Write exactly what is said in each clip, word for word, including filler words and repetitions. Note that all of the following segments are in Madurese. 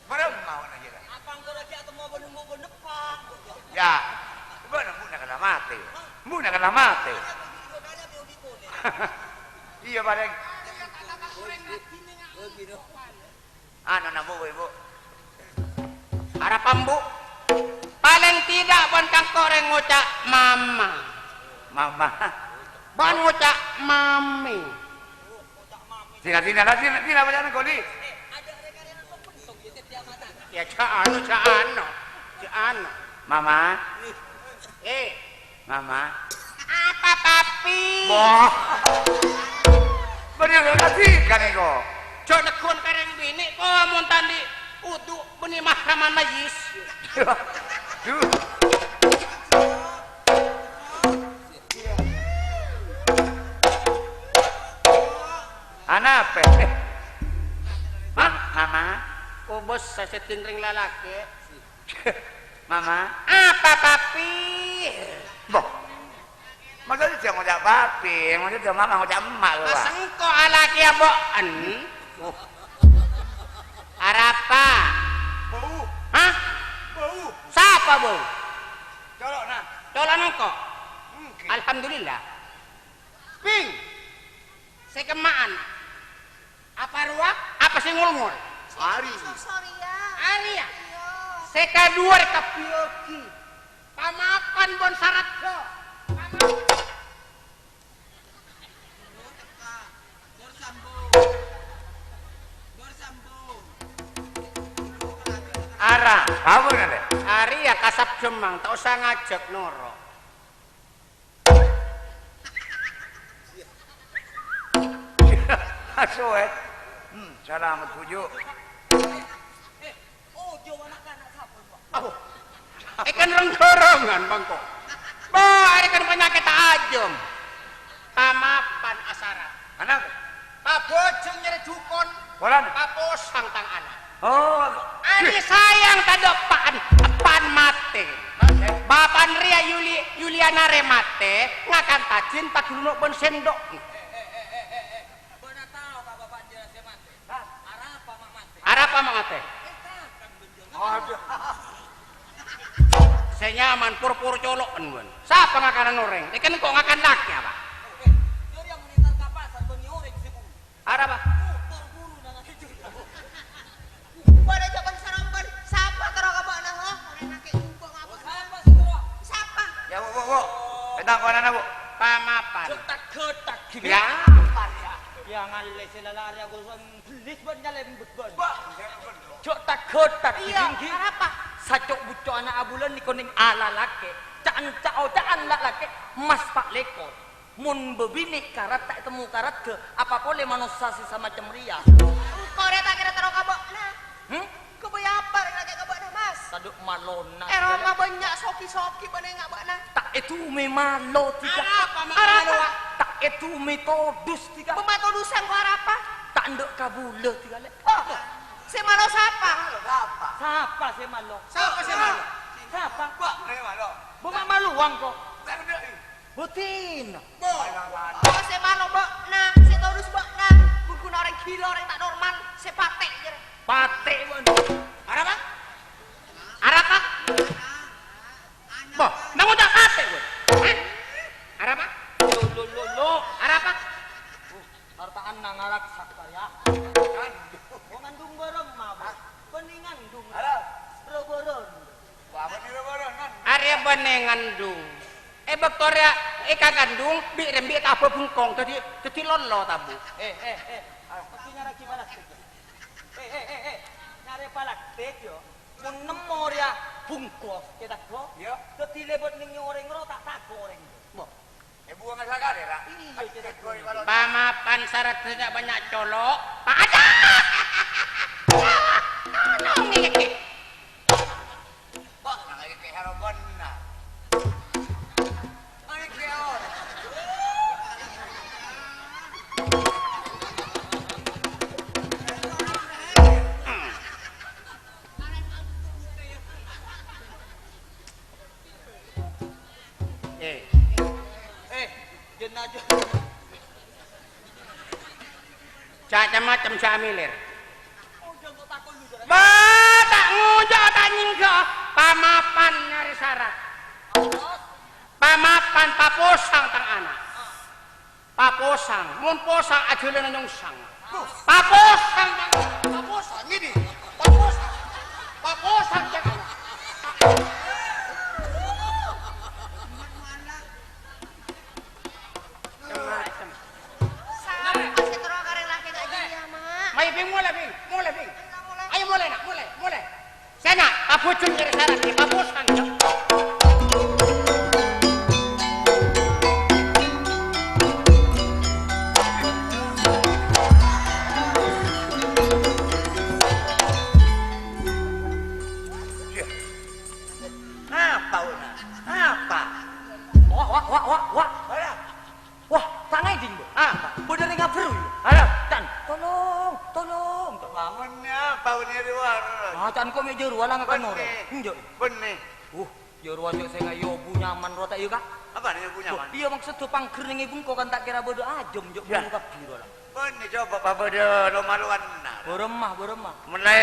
Maremma bâ'na jârèya. Apa engko' lagi atemo bân nunggu bân depan? Ya, bâ'na, bâ'na kèra matè. Bâ'na kèra matè. Iyâ, palèng. Anu, na, Bu, Ibu. Arapa, Bu? Palèng tidak bân kangko' rèng ngoca' mama. Mama. Bân ngoca' mami. Sina, sina, la, sina, sina, bâjâna koli. Ya, jâ' anu, jâ' anu. Jâ' anu. Mama. Eh. Mama. Apa, Papi? Wah. Bânnè la kasih kan iko. Jâ' neggun ka rèng binè', ko mon ta' andi' udu bânnè mahraman najis. Duh. Anapa? Hah? Mama? Kobâsa sè ding rèng lalakè'. Mama? Apa, Papi? Boh. Maksudnya jangan ngoca' papi, maksudnya mama ngoca' emma' lho, Pak. Sengko' alakè abâ'en. Arapa? Bau. Hah? Bau. Sapa bau? Colo'na. Colo'na engko'? Mungkin. Alhamdulillah. Ping. Sè kemma'an. Apa rowa? Apa sè ngolngol? Ari. Arèya. Iyâ. Sè kadhuwâ rèya kabbhi ogi. Pamapan bân saraddhâ. Ara, apa ngalè? Arèya kasap jemmang, ta' osa ngajhâk noro'. Aso, eh. Hmm, salamet, Bu, Ju. Aduh. È kan reng-gorongan, Bang, kok. Bah, arè kan panyakèt ajâm. Pamapan asara. Ana? Pabhâjâng nyarè jukon. Polana? Paposang tang ana'. Oh. Ani sayang tadâ' eppa'en, eppa'en matè. Matè? Bapa'en rèya Yuli-, Yuliana rè matè, ngakan tajin, taghulunok bân sèndok. Bâ'na tao ka bapa'en jârèya sè matè? Hah? Arapa ma' matè? Arapa ma' matè? È, kakang bânjângan. Aduh. Sè nyaman pur-pur colo'en, bân. Sapa ngakanan orèng? È kan engko' ngakan lakè, apa? Oh, eh, jârèya mon entar ka pasar bânnè orèng sè buru. Arapa? Motor buru nang ati jârèya. Bâdâ jâ' bân saromban, sapa terro ka bâ'na, ha? Orèng lakè jhumbâ ngapa? Oh, sapa sè terro? Sapa? Ya, Bu, Bu, Bu. Bintang kawanana, Bu. Pamapan. Ghetak-ghetak gini. Ya. Ya, ngalè sè lalari aku. Bellès bân nyalèmbut bân. Jhâ' tagghâ-tagghâ. Iyâ, ghi-, ghi. Arapa? Saco'-buco' ana' abulân nèko nèng ala lakè. Ca'an ca'-oca'an la lakè, emmas pa' lèkor. Mon bâbinè' karat ta' ètemmo karaddhâ, apa polè manossa sè samacem rèya? Engko' rèya ta' kèra terro ka bâ'na. Hmm? Kabâjâ apa rèng lakè ka bâ'na, Mas? Tadâ' malona. È roma bânnya' sogi-sogi bân enga' bâ'na. Ta' èdumè malo, Tika. Arapa ma' malowa? Ta' èdumè todus, Tika. Bâ ma' todusân ko arapa? Ta' endâ' kabulâ, Tika, lè'. Oh, sè malo sapa? Sapa? Sapa sè malo? Sapa sè malo? Sapa? Bâ, sè malo. Bâ ma' malowa engko'. Bâ, bâ, bâ. Buttina. Oh, sè malo bâ'na, sè todus bâ'na. Ghun-ghuna orèng ghilâ, orèng ta' normal, sè patè', jârèya. Patè', bân. Arapa? Arapa? Bâ, nang oca' patè', bân. Hah? Arapa? Lo, lo, lo, lo. Arapa? Arta'an nang araksak, ya. Wong ngandung bareng mabuk. Bânnè ngandung. Halo. Roboron. Wah, bânnè roboron, kan? Arèya bânnè ngandung. È bâkto rèya èkakandung, bi' rembi' ta' abâ bengkong, dâddhi, dâddhi lolo tabu. Eh, eh, eh. Ah, mesti nyarè gimana sih? Eh, eh, eh, eh. Nyarè palaktik, yo. Mon nemmo rèya bungkos, cè' tako'. Iya. Dâddhi lèbât neng orèng ro, ta' tako' orèng ro. Mo. È buwângnga sakalè, Ra. Iyâ, cè' tako'. Pamapan saraddhâ bânnya' colo'. Pada! Tolong, ngekek. Wah, nang ngekek haro bânna. Ngekek, oh. Eh. Eh, jân aja. Ca'-, macem-macem ca' miler. Wah, ta' ngonjhâ', ta' nyèngghâ. Pamapan nyarè sara. Pamapan paposang tang ana'. Paposang, mon posang ajhâlâna nyongsang. Paposang tang, paposang ini. Paposang. Paposang tang ana'. Macem-macem. Sapa sè terro karè lakè ka'dinto, Ma'? Mayu, Bhing, molè, Bhing. Molè, Bhing. Ayo, molè, Na', molè, molè. Sèna, pabhujung nyarè sara, pabhujung. Apa, Una? Apa? Wah, wah, wah, wah, wah. Wah, ta' ngèdhing, Bu. Apa? Bâdâ rèng abhâru, yâ? Arapa? Can, "Tolong, tolong." Bânnè apa bânnè rowa? Ah, can ko' mè' jârowa la ngakan orèng. Bânnè. Enjâ'. Bânnè. Uh, jârowa jâ' sè ngayobu nyaman rowa ta' iyâ, Ka'? Apa ngayobu nyaman? Iyâ, maksod pangghâr nèng è bengko kan ta' kèra bâdâ ajâm, jâ' buru kabbhi rowa la. Bânnè coba pabâdâ lo-malowanna. Bârâmma, bârâmma. Mèlè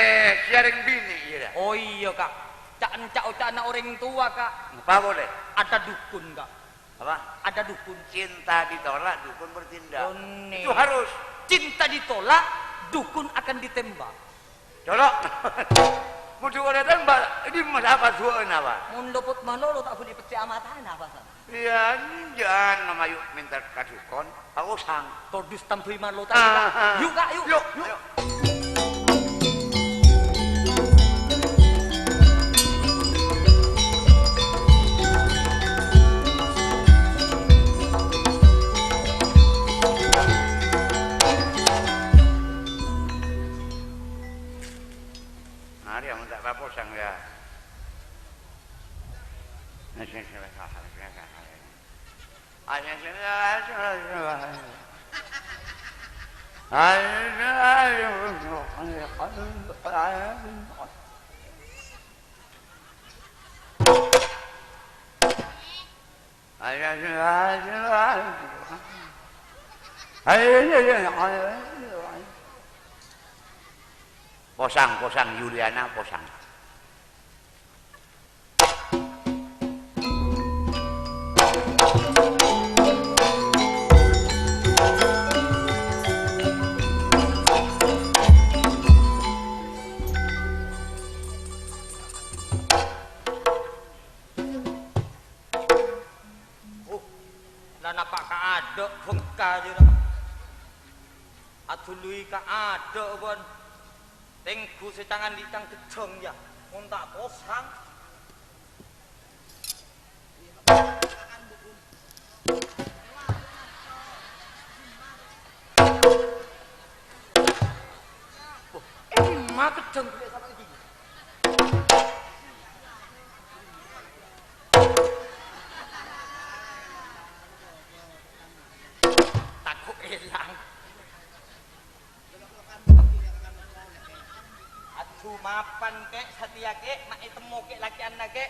sè rèng binè' iyâ, ra? Oh iyâ, Ka'. Ca'-, ca'-oca'na orèng towa, Ka'. Apa polè? Ada dukun, Ka'. Apa? Ada dukun. Cinta ditolak, dukun bertindak. Bânnè. Itu harus. Cinta ditolak, dukun akan ditembak. Colok. Mon dukun ètembak, dimma sapa duwâ'na, apa? Mon lopot malolo ta' bâli peccè' amatana, apa, San? Iyâ, jhân mayu mènta ka dukun, paosang. Todus tambhâi malolo ta', ah, Ka'? Ah. Yu', Ka', yu'. Yu', yu'. Arèya mon ta' paposang, yâ. Posang, posang, Yuliana, posang. Oh, la napa' ka adâ' bengka jârèya. Aduluy ka adâ', bân. Tèngghu sè cangandhi' cang gheddhâng, yâ. Mon ta' posang. Oh, è dimma gheddhâng ghellâ' sapa iki? Tako' èlang. Adhu mapan, Kè', satèya, Kè', ma' ètemmo, Kè', lakè'anna, Kè'.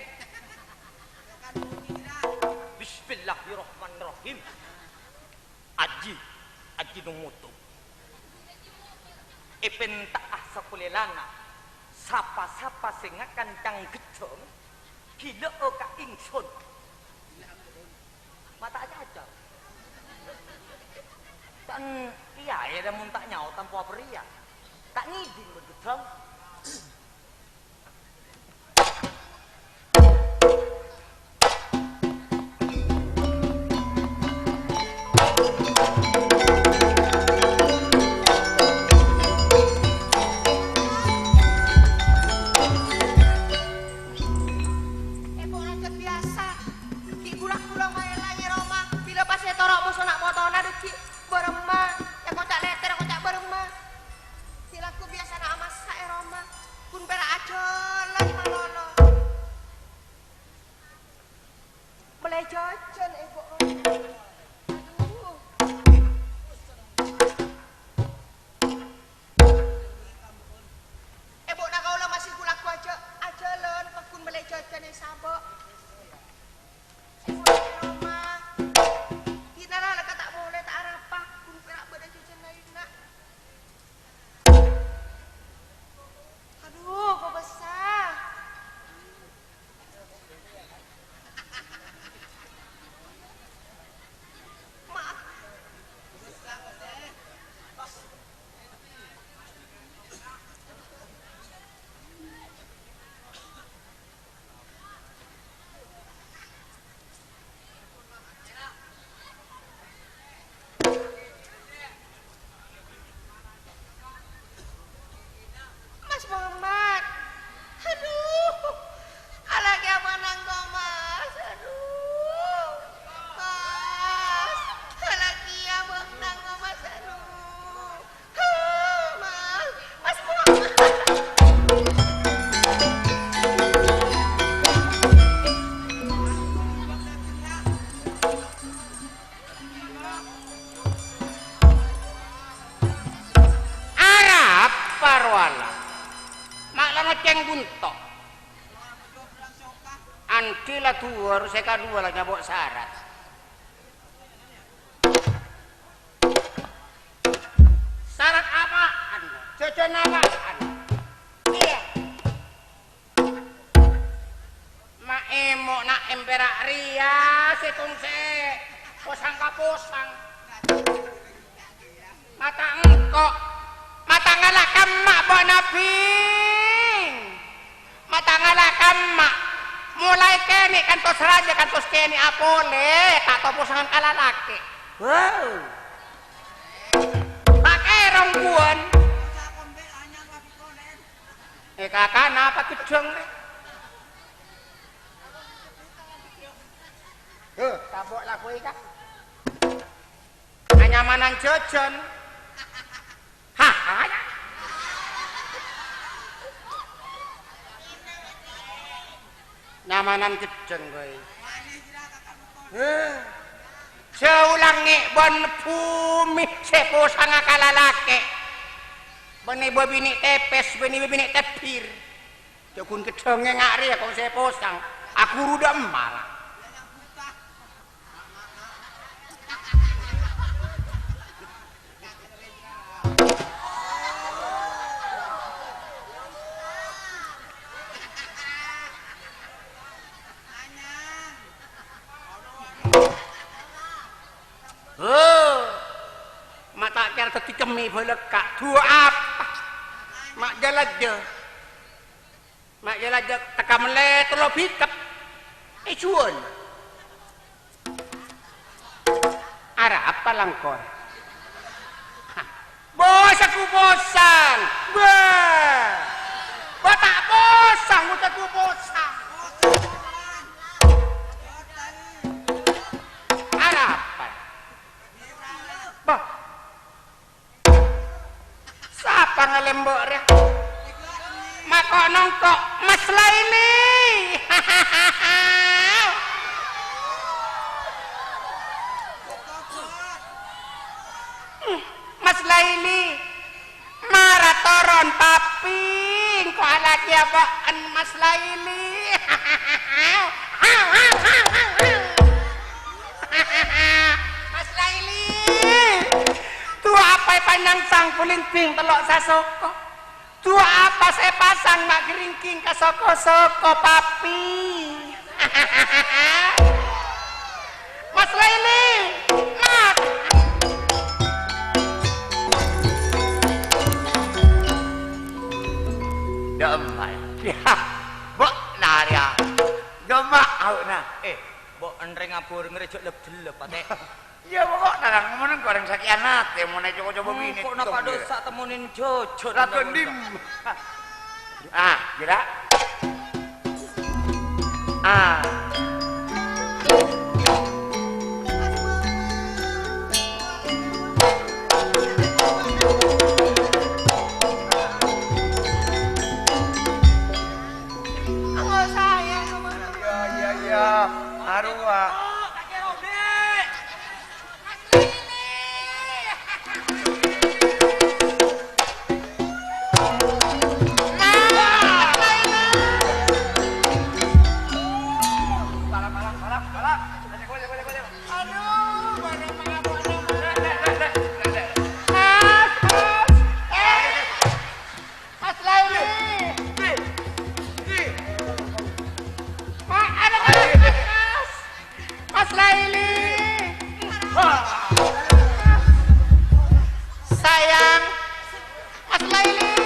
Bismillahirrahmanirrahim. Aji, Aji Nomoto. Èpènta'a sakolèlana, sapa-sapa sè ngakan cang gheddhâng, ghilâ'â ka ingsun. Ma' ta' caca. Can kèyaè rèya mon ta' nyaot ampo aperrèya. Ta' ngèdhing bân gheddhâng. Èko' rajâ biyasa. Ghi' ghulâ-ghulâ maèn la è roma. Bilâ pas ètoro' moso na' potona dâggi' bârâmma. Èkoca' lètèr, èkoca' bârâmma. Ghi' lagghu biyasana amassa è roma. Parowa la. Ma' la ngocèng bunto'. Andi' la duwâ', sè kaduwâ la nyabâ' sarat. Sarat apaan? Jhâjhân apaan? Iyâ. Ma' èmo' na' empèra' rèya sèttong sè posang ka posang. Mata engko', mata ngala' kamma' bâ'na, Bhing. Mata ngala' kamma'. Molaè kènè' kantos rajâ, kantos kènè'a polè, ta' tao posang ka lalakè'. Wow. Pakè rongguwân. È kakana apa gheddhâng rè? Heh, tabok lagu ika. Anyamanan jhâjhân. Hah, hah, ya. Nyamanan gheddhâng, kowe. Heh. Jhâ' langngè' bân bhumè sè posanga ka lalakè'. Bânnè bâbinè' tèpès, bânnè bâbinè' tebbhir. Jhâ' ghun gheddhângngè nga' rèya kong sè posang. Aghuru dâ' emma' la. Heh, ma' ta' kèra dhâddhi cemmè bâlâkka'. Duwâ' apa? Ma' jâ-lajâ. Ma' jâ-lajâ tekka mellè tello bikep. È juwâl. Arapa langkor? Bâ, saku posang. Bâ. Bâ, ta' posang, bâ, saku posang. Arapa? Bâ. Sapa ngalèmbâ' rèya? Mako' nongko' Mas Laili. Mas Laili, mara toron, Papi. Engko' alakèya bâ'en, Mas Laili. Mas Laili. Duwâ' apa èpanyangkang bulinding tello' sasoko? Duwâ' apa sè èpasang ma' gringging ka soko-soko, Papi? Mas Laili, Mas. Dâ' emma'. Yâ, bâ'na rèya. Dâ' emma' ao'na. Eh, bâ' enrèng abureng rè jhâ' lep-jellep, Patè. Iyâ, pokokna, Kang, mon engko' orèng sakè'an atè, mon èco-coba binè. Engko' napa dosa temmonin jhâjhân. Lah, bândhin. Ah, jârâ. Ah. Iyâ, iyâ, iyâ. Arowa. Mas Laili. Mas, aduh, Mas. Mas Laili. Sayang. Mas Laili.